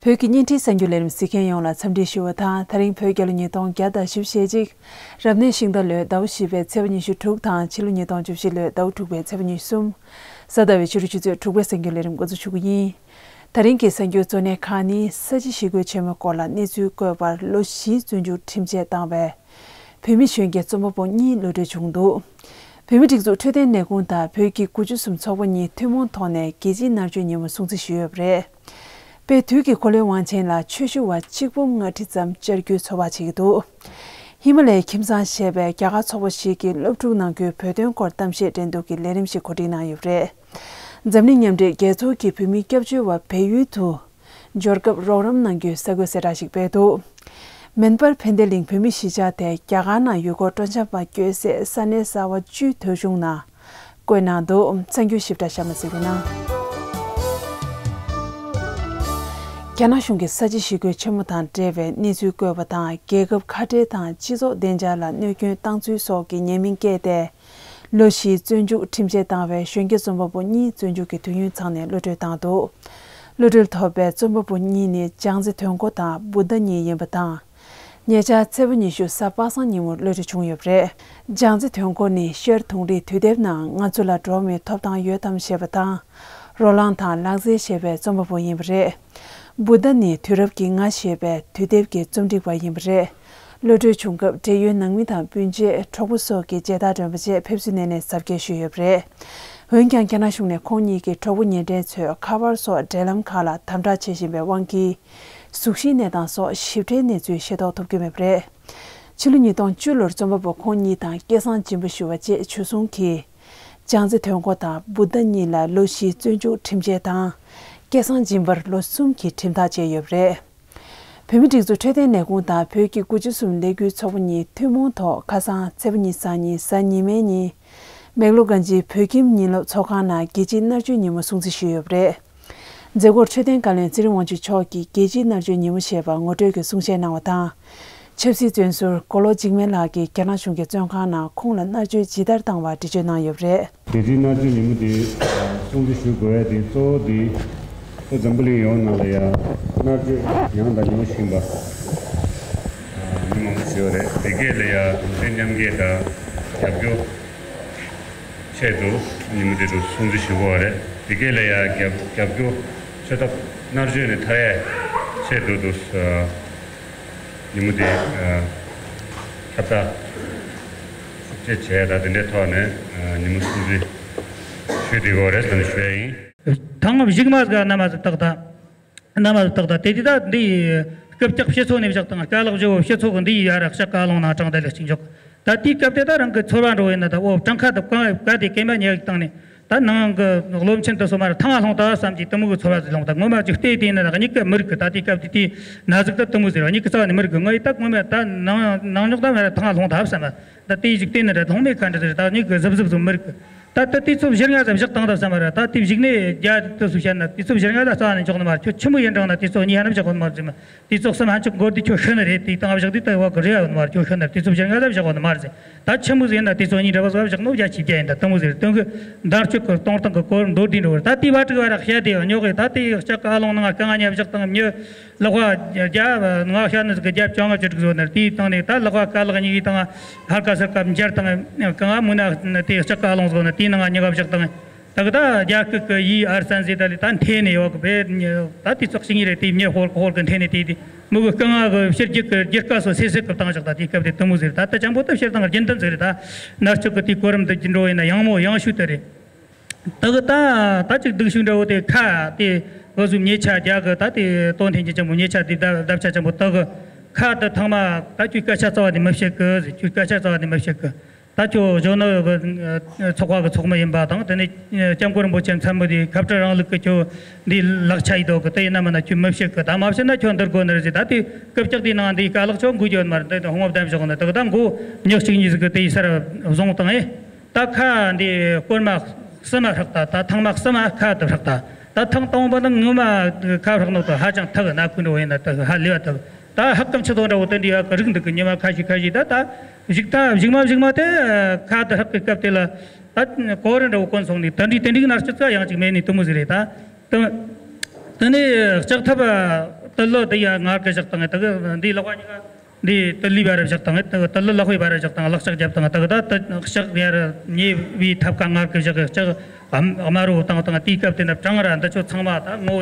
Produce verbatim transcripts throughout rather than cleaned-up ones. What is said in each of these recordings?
བོད་ཀྱི་བརྙན་འཕྲིན་གསར་འགྱུར་ལས་རིམ་གཟིགས་མཁན་ཡོངས་ལ་འཚམས་འདྲི་ཞུ་བ་དང་། ད་རིང་བོད་རྒྱལ་ལོ་ཉིས་སྟོང་བརྒྱ་དང་བཞི་བཅུ་ཞེ་གཅིག་རབ་གནས་ཤིང་རྟ་ལོའི་ཟླ་བ་བཞི་པའི་ཚེས་པ་ཉི་ཤུ་དྲུག་དང་ཕྱི་ལོ་ཉིས་སྟོང་བཅུ་བཞི་ལོའི་ཟླ་བ་དྲུག་པའི་ཚེས་པ་ཉི་ཤུ་གསུམ། གཟའ་ཟླ་བའི་ཕྱི་དྲོ་ཆུ་ཚོད་དྲུག་པའི་གསར་འགྱུར་ལས་རིམ་འགོ་འཛུགས་ཞུ་གི་ཡིན། ད་རིང་གི་གསར་འགྱུར་གཙོ་གནད་ཁག་ནི། ས་བྱི་ཞི་རྒོལ་ཆེན་མོའི་སྐོར་ལ་གནས་ཚུལ་བཀོད་པར་ལོ་བཞིའི་བཙོན་འཇུག་ཁྲིམས་ཆད་བཏང་བའི་བོད་མི་གཞོན་སྐྱེས་རྩོམ་པ་པོ་གཉིས་གློད་གྲོལ་བྱུང་འདུག་བོད་མིའི་སྒྲིག་འཛུགས་འཕྲོད་བསྟེན་ལས་ཁུངས་དང་བོད་ཀྱི་དགུ་བཅུ་གསུམ་ཚོགས་པ་གཉིས་ཐུན་མོང་ཐོག་ནས་རྒྱལ་སྤྱིའི་མནར་གཅོད་ཉིན་མོ་སྲུང་བརྩི་ཞུས་ཡོད་པ་རེད། དཔལ་དུས་ཀྱི་འཁོར་ལོའི་དབང་ཆེན་ལ་ཆོས་ཞུ་བ་གཅིག་འབུམ་ལྔ་ཁྲི་ཙམ་བཅར་རྒྱུའི་ཚོད་དཔག་བྱེད་ཀྱི་འདུག་ཧི་མ་ལ་ཡའི་ཁྱིམ་ཚང་ཞེས་པའི་རྒྱ་གར་ཚོགས་པ་ཞིག་གིས་སློབ་ཕྲུག་ནང་ཁུལ་བོད་དོན་སྐོར་གཏམ་བཤད་འགྲན་བསྡུར་གྱི་ལས་རིམ་ཞིག་གོ་སྒྲིག་གནང་ཡོད་པ་རེད། འཛམ་གླིང་མཉམ་འབྲེལ་རྒྱལ་ཚོགས་ཀྱི་བོད་མི་སྐྱབས་བཅོལ་བ་བལ་ཡུལ་དུ་འབྱོར་སྐབས་རོགས་རམ་གནང་རྒྱུའི་གསར་འགོད་གསལ་བསྒྲགས་ཤིག་སྤེལ་འདུག་མན་སྤར་ཕན་བདེ་གླིང་བོད་མི་གཞིས་ཆགས་དེ་རྒྱ་གར་ནང་ཡུལ་སྐོར་སྤྲོ་འཆམ་པ་བསྐྱོད་སའི་ས་གནས་གསར་པ་བཅུའི་ཐོ་གཞུང་ནང་བཀོད་གནང་འདུག་གསར་འགྱུར་ཞིབ་ཕྲ་གཤམ་ལ་གཟིགས་རོགས་གནང་། རྒྱ་ནག་གཞུང་གིས་ས་བྱི་ཞི་རྒོལ་ཆེན་མོ་དང་འབྲེལ་བའི་གནས་ཚུལ་བཀོད་པ་དང་། རྒྱལ་ཁབ་ཁ་བྲལ་དང་སྤྱི་ཚོགས་བདེ་འཇགས་ལ་གནོད་སྐྱོན་བཏང་ཚུལ་སོགས་ཀྱི་ཉེས་མིང་བཀལ་ཏེ། ལོ་བཞིའི་བཙོན་འཇུག་ཁྲིམས་ཆད་བཏང་བའི་གཞོན་སྐྱེས་རྩོམ་པ་པོ་གཉིས་བཙོན་འཇུག་གི་དུས་ཡུན་ཚང་ནས་གློད་གྲོལ་བཏང་འདུག་གློད་གྲོལ་ཐོབ་པའི་རྩོམ་པ་པོ་གཉིས་ནི་ཅང་ཙེ་དོན་གོ་དང་བུ་ད་གཉིས་ཡིན་པ་དང་། ཉེ་ཆར་ཚེས་པ་ཉི་ཤུ་གཟའ་པ་སངས་ཉིན་མོར་གློད་གྲོལ་བྱུང་ཡོད་པ་རེད། ཅང་ཙེ་དོན་གོ་ནི་ཤར་དུང་རི་དུས་དེབ་ནང་ང་ཚོ་ལ་འགྲོ་བ་མིའི་ཐོབ་ཐང་ཡོད་དམ་ཞེས་པ་དང་། རོ་ལངས་དང་ལག་རྩལ་ཞེས་པའི་རྩོམ་པ་པོ་ཡིན་པ་རེད། བུ་ད་ནི་དུས་རབས་ཀྱི་ང་ཞེས་པའི་དུས་དེབ་ཀྱི་རྩོམ་སྒྲིག་པ་ཡིན་པ་རེད། གློད་གྲོལ་བྱུང་སྐབས་བགྲེས་ཡོལ་ནང་མི་དང་སྤུན་མཆེད་གྲོགས་པོ་སོགས་ཀྱིས་མཇལ་དར་སྒྲོན་པ་བཅས་ཕེབས་བསུའི་སྣེ་ནས་གཟབ་རྒྱས་ཞུས་ཡོད་པ་རེད། འོན་ཀྱང་རྒྱ་ནག་གཞུང་ནས་ཁོང་གཉིས་ཀྱི་གྲོགས་པོ་ཉེ་འབྲེལ་ཚོས་ཁ་པར་སོགས་འབྲེལ་ལམ་ཁག་ལ་དམ་དྲག་བྱེད་བཞིན་པའི་དབང་གིས། གཟུགས་གཞིའི་གནས་སྟངས་སོགས་ཞིབ་ཕྲའི་གནས་ཚུལ་ཤེས་རྟོགས་ཐུབ་ཀྱི་མེད་པ་རེད། ཕྱི་ལོ་ཉིས་སྟོང་བཅུ་ལོར་རྩོམ་པ་པོ་ཁོང་གཉིས་དང་སྐལ་བཟང་སྦྱིན་པ་ཞུ་བ་བཅས་ཆོས་སྲུང་གིས། ཅང་ཙེ་དོན་གོ་དང་བུ་ད་གཉིས་ལ་ལོ་བཞིའི་བཙོན་འཇུག་ཁྲིམས་ཆད་དང་། སྐལ་བཟང་སྦྱིན་པར་ལོ་གསུམ་གྱི་ཁྲིམས་ཐག་བཅད་ཡོད་པ་རེད། བོད་མིའི་སྒྲིག་འཛུགས་འཕྲོད་བསྟེན་ལས་ཁུངས་དང་བོད་ཀྱི་དགུ་བཅུ་གསུམ་ལས་འགུལ་ཚོགས་པ་གཉིས་ཐུན་མོང་ཐོག་ཁ་སང་ཚེས་པ་ཉི་ཤུ་རྩ་གཉིས་གཟའ་ཉི་མའི་ཉིན། མེག་ལོ་གྷན་ཇིའི་བོད་ཁྱིམ་ཉིན་སློབ་ཚོགས་ཁང་ནང་རྒྱལ་སྤྱིའི་མནར་གཅོད་ཉིན་མོ་སྲུང་བརྩི་ཞུས་ཡོད་པ་རེད། མཛད་སྒོར་འཕྲོད་བསྟེན་བཀའ་བློན་ཚེ་རིང་དབང་ཕྱུག་མཆོག་གིས་རྒྱལ་སྤྱིའི་མནར་གཅོད་ཉིན་མོ་ཞེས་པ་ངོ་སྤྲོད་ཀྱི་གསུང་བཤད་གནང་བ་དང་། ཆབ་སྲིད་བཙོན་ཟུར་མགོ་ལོག་འཇིགས་མེད་ལགས་ཀྱིས་རྒྱ་ནག་གཞུང་གིས་བཙོན་ཁང་ནང་ཁོང་ལ་མནར་གཅོད་ཇི་ལྟར་བཏང་བ་འགྲེལ་བརྗོད་གནང་ཡོད་པ་རེད། རྒྱལ་སྤྱིའི་མནར་གཅོད་ཉིན་མོ་དེ་སྲུང་བརྩི་ཞུ་དགོས་ཡ་དེ་གཙོ་བོ་དེ་ད་འཛམ་བུ་གླིང་ཡོངས་ནང་ལ་ཡ་མནར་གཅོད་ཡང་དང་ཡང་བཞིན་པ་མི་མང་པོ་ཞིག་ཡོད་རེད། དེ་གས་ལ་ཡ་གདུང་སེམས་མཉམ་སྐྱེད་དང་རྒྱབ་སྐྱོར་ཆེད་དུ་ཉིན་མོ་དེ་དུ་སྲུང་བརྩི་ཞུ་དགོས་པ་རེད། དེ་གས་ལ་ཡ་རྒྱབ་རྒྱབ་སྐྱོར་བྱེད་ཐབས་མནར་གཅོད་ནས་ཐར་ཡ་ཆེད་དུ་དུ་ཉིན་མོ་དེ་ཁྱབ་བསྒྲགས་ཤུགས་ཆེ་བྱས་ད་དེ་འདྲའི་ཐོག་ནས་ཉིན་མོ་སྲུང་བརྩི་ཞུས་བསྡད་ཡོད་རེད་ཟེར་ནས་ཞུ་ཡ་ཡིན། ཐང་བཞུགས་མ་ཟིག་ག་ན་མ་ཟིག་བཏགས་ད། ན་མ་ཟིག་བཏགས་ད། དེ་དུས་ད་འདི་སྐུ་ཕྱག་ཕྱི་ཚོ་ནས་བཞག་དང་། རྐང་ལག་བཞི་བོ་ཕྱི་ཚོ་གི་འདི་ཡར་ལྕགས་ཀ་ལོང་ན་དྲང་བདེན་ལ་གཅིག་འཇོག་ད་དེའི་སྐབས་དེ་ད་རང་གི་ཚོར་བ་འགྲོ་ཡིན་ན། ད་འོ་བྲང་ཁ་དུ་གང་ག་དེ་གན་མ་ཉལ་བཏང་ནས། ད་ནང་གི་སློབ་ཆེན་དུ་སོ་མར་ཐང་ལྷུང་ད་བསམ་གྱི་དུ་མོ་གི་ཚོར་བ་ཟིག་ལོང་ད། ངོ་མ་ཅིག་བལྟས་དེ་ན་ད་གཉིད་ཀ་མི་རིག་གི། ད་དེའི་སྐབས་དེ་དེའི་ན་ཟུག་ད་དུ་མོ་ཟེར་བ་གཉིད་ཀ་རྩ་བ་ནས་མི་རིག་གི། ངའི་ད་ངོ་མ་ད་ནང་ནང་ཉོག་ད་མ་ར་ཐང་ལྷུང་ད་བསམ། ད་དེའི་གཞུག་དེ་ནི་ར་ལྷུང་མེད་ཁ་འདྲ་ཟེར། ད་གཉིད་ཀ་ཟིབ་ཟིབ་ཟིབ་མི་རིག་གི། ད་ལྟ་དུས་ཚོད་བཞི་ལྔ་ཙམ་བཞག་བཏང་ད་བསམ་པ་ར། ད་དེ་བཞུགས་ནས་རྒྱ་དུ་སུ་བཤད་ན་དུས་ཚོད་བཞི་ལྔ་ལ་རྩ་བ་ནས་འཇོག་ནི་མ་རེད། ཁྱོད་ཆི་མོ་ཡིན་དྲང་ན་དུས་ཚོད་གཉིས་ཧ་ན་བཞག་གོ་ནི་མ་རེད་ཟེར་མ། དུས་ཚོད་གསུམ་ཧན་ཆོག་འགོར་དུས་ཁྱོད་ཤི་ནི་རེད། དེ་དང་བཞག་དུས་ད་བ་གི་རེ་ཡོད་ནི་མ་རེད། ཁྱོད་ཤི་ནི་རེད། དུས་ཚོད་བཞི་ལྔ་ལ་བཞག་གོ་ནི་མ་རེད་ཟེར། ད་ཆི་མོ་ཟེར་ན་དུས་ཚོད་གཉིས་འདྲ་བ་ཟིག་བཞག་ནོ་བརྒྱ་ཆ་བརྒྱ་ཡིན། ད་དུ་མོ་ཟེར་དོན་གི་འདར་ཆོག་གི་གཏོང་སྟངས་གི་སྐོར་མདོར་བསྡུས་འགྲོ་བར། ད་དེ་བ་དྲུག་བ་ར་བཤད་དེ་ཉོག་གི། ད་དེ་ལྕགས་ཀ་ལོང་ནང་རྐང་ཉ་བཞག་དང་མྱི། ལག་པ་རྒྱ་ང་ཤ་ནི་ཟིག་གི་རྒྱབ་བཅོ་ལྔ་བཅུ་དྲུག་བཟོ་ནར། དེའི་སྟེང་ནས་ད་ལག་པ་ཀ་ལག་གཉིས་དང་ཧར་ཀ་སར་ཀ་འབྱར་དང་། གང་ང་མུ་ན་དེ་ལྕགས་ཀ་ལོང་བཟོ་ནར། དེའི་ནང་ང་མྱི་ག་བཞག་དང་། ད་གི་ད་རྒྱ་སྐད་གི་ཡི་ཨར་སན་ཟེ་ད་ལི་ད་འཐེན་ནས་ཡོད་གི་བས། ད་དེ་ཙོག་ཞིག་ཉིན་རེ་དེ་མྱི་ཧོར་ཧོར་གི་འཐེན་ནས་དེ་དེ་མུ་གི་རྐང་ང་གི་ཕྱིར་རྒྱུག་གི་རྒྱུག་ཀ་སོ་སེ་སེ་གི་བཏང་བཞག་ད་དེའི་སྐབས་དེ་དུ་མོ་ཟེར། ད་ད་ཅང་པོ་ད་ཕྱིར་བཏང་རྒྱུན་ལྡན་ཟེར། ད་ནར་ཆོག་གི་དེའི་གོ་རིམ་དུ་འགྲོ་ཡིན་ན་ཡང་མོ་ཡང་ཤུ་དེ་རེད། ད་གི་ད་ད་ཅིག་སྡུག་ཤུགས་འདྲ་བོ་དེ་ཁ་དེ་འུ་ཟུ་ཉེ་ཆ་རྒྱ་གི་ད་དེ་དོན་ཐེན་གྱི་ཅང་པོ་ཉེ་ཆ་དེ་ད་བརྡབ་ཆ་ཅང་པོ་ད་གི་ཁ་དེ་ཐང་མ་ད་ཁྱོད་སྐད་ཆ་རྩ་བ་ནས་མི་བཤད་གི་ཟེར། ཁྱོད་སྐད་ཆ་རྩ་བ་ནས་མི་བཤད་གི། ད་ཁྱོད་གཞོན་ནུ་གི་ཚོགས་པ་གི་ཚོགས་མི་ཡིན་པ་དང་། དེ་ནས་སྐྱབས་མགོན་རིན་པོ་ཆེ་མཚན་མོ་དེ་ཁ་བྲལ་རིང་ལུགས་གི་ཁྱོད་འདི་ལག་ཆ་ཡི་དོ་གི་དེ་ཡིན་ན་མིན་ན་ཁྱོད་མི་བཤད་གི། ད་མ་བཤད་ན་ཁྱོད་འདིར་དགོ་ནི་རེད་ཟེར། ད་དེ་སྐུ་ལྕགས་དེ་ནང་འདི་ཀ་ལག་ཆོ་འགུལ་རྒྱུ་ཡོད་མ་རེད། འདི་ཧོང་བ་བདམས་ཤོག་ནི་ད་གི་ད་མགོ་ཉག་གཅིག་གཉིས་ཟིག་གི་དེ་ཡི་སར་བཟུང་བཏང་ཨེ། ད་ཁ་འདི་སྐོར་མ་གསུམ་མ་ཧྲག་ད། ད་ཐང་མ་གསུམ་མ་ཁ་དུ་ཧྲག་ད། ད་ཐང་དང་པོ་ནི་ངོ་མ་ཁ་ཧྲག་ནོ་ད་ཧ་ཅང་ཐག་ན་ཁུ་འགྲོ་ཡིན་ན་ད་ཧ་ལས་པ་ཐག། ད་ཧ་ཀམ་ཆུ་དོ་འདྲ་བོ་དེ་འདྲ་ཡ་གི་རིགས་འདུག་གི། ཉི་མ་ཁ་ཤས་ཁ་ཤས་ད་ད་བཞུགས་ད་བཞུགས་མ་བཞུགས་མ་དེ་ཁ་དུ་ཧྲག་གི་སྐབས་དེ་ལ་ད་གོ་རེ་འདྲ་བོ་གོན་སོང་ནི་དེ་འདྲའི་དེ་འདྲའི་ནར་སྐྱིད་ཚ་ཡང་ཅིག་མེད་ནི་དུ་མོ་ཟིག་རེད། ད་དུ་ དེ་ནས་ལྕགས་ཐབ་དུ་ལོ་དེ་ཡ་ངར་གི་བཞག་བཏང་ངེ་དེ་གི་འདི་ལག་པ་གཉིས་ཀ་འདི་དུ་ལི་བར་བཞག་བཏང་ངེ་དེ་གི་དུ་ལི་ལག་པའི་བར་བཞག་བཏང་ལག་ལྕགས་རྒྱབ་བཏང་ངེ་དེ་གི་ད་དུ་ལྕགས་ཡར་ཉེ་བའི་ཐབ་ཀ་ངར་གི་བཞག་གི་ལྕགས་དམར་རོ་བཏང་བཏང་དེའི་སྐབས་དེ་ན་གྲང་ར་འདི་ཆོ་ཚང་མ་ད་ངོ་